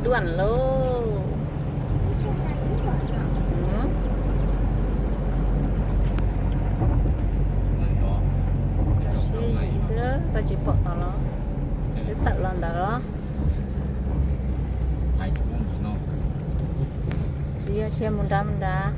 Duaj lauj. Koj siab zim xwb, koj tsis pom tod los twb tawm los ntawd los. Tsis yog, tsis yog mus nrad mus nrad.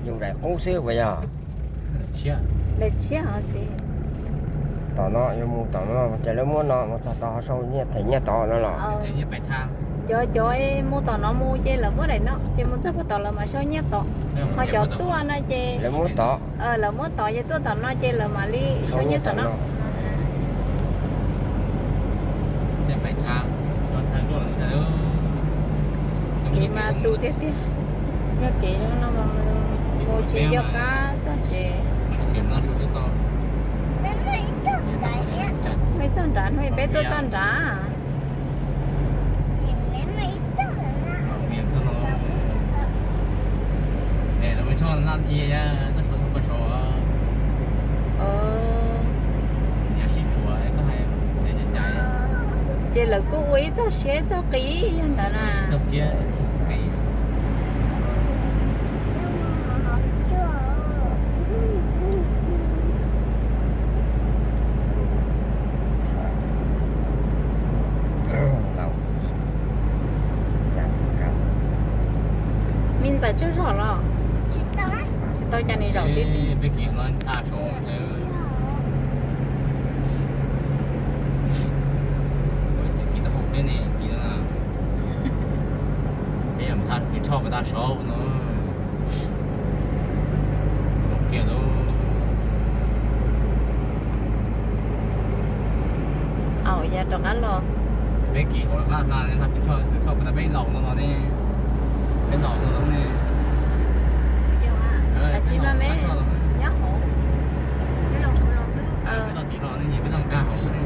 Yooj yim qub xwb puas yog? Daim tshiab os txiv. Tom no yuav mus tom no ces lawv muab no mus txog tod sau nyiaj, them nyiaj tod no los? Cov, cov mus tom no mus ces lawv muab daim no, ces mus txog puag tom lawv mam sau nyiaj tod. Ho cov tuaj no ces lawv muab tod, lawv muab tod ces tuaj tom no ces lawv mam li sau nyiaj tom no. Kev mas tu tiag tiag. Yog kev no mus tsis nco qab txog tsev. Hnub ib txog nrad, hnub ib peb tuaj txog nrad. Ces lawv kuj ua ib txog siab ib txog qis yog ntawd na. Me ntxawm tsaug zog los? Tsis tau, cas nws zaum tib tib. Au, ya rov qab los. Peb kis hauv qab hla ne, peb laus no no ne. Peb laus no ne. Tsis mas me nyob hauv. Peb laus tim no ne, peb laus nkag hauv ne.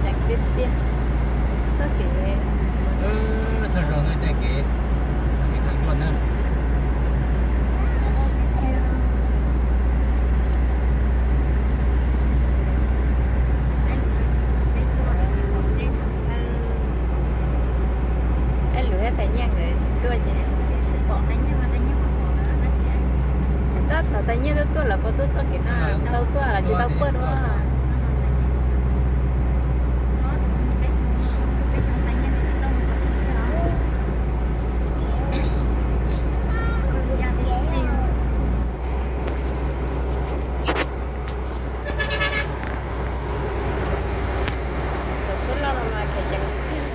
Ceev tiag tiag. Txoj kev, thawj zaug no txoj kev, txoj kev thawj zaug na. Ej, lwm tais nyiaj nkawd tsis tuaj ces tsis pom. Tab thaum tais nyiaj tuaj tuaj lawv puas tuaj txoj kev na, tau tuaj los tsis tau puaj dua. Cov suab loj no mas kheev ceev tiag.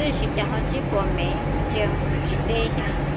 Tab sis cas ho tsis pom me, tsis deb thiab.